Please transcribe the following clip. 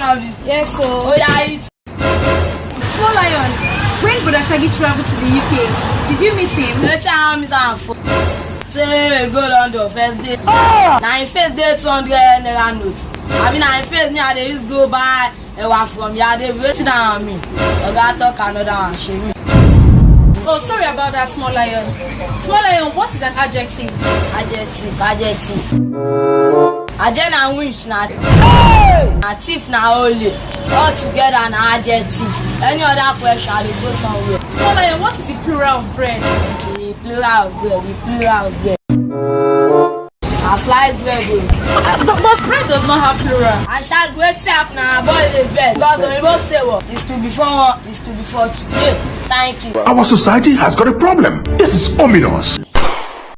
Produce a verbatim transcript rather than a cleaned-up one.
Yes, so. Oh, yeah, it. Small Lion, when Brother Shaggy traveled to the U K, did you miss him? Wetin I miss am for? Say go London first day. Ah! Na him face dey two hundred naira note. Abi na him face me I dey use go buy ewa from here. Dey wetin na me. Oga talk another one, shey me. Oh, sorry about that, Small Lion. Small Lion, what is an adjective? Adjective, adjective. Aje na witch na. Hey! Na thief na ole. All together na adjective. Any other question, I dey go somewhere. Small Lion, what is the plural of bread? The plural of bread, the plural of bread. Na sliced bread o. But, but bread does not have plural. I shall go tap na boy dey vex. Because oyibo say what? It's two before one, it's two before two. Yeah, thank you. Our society has got a problem. This is ominous.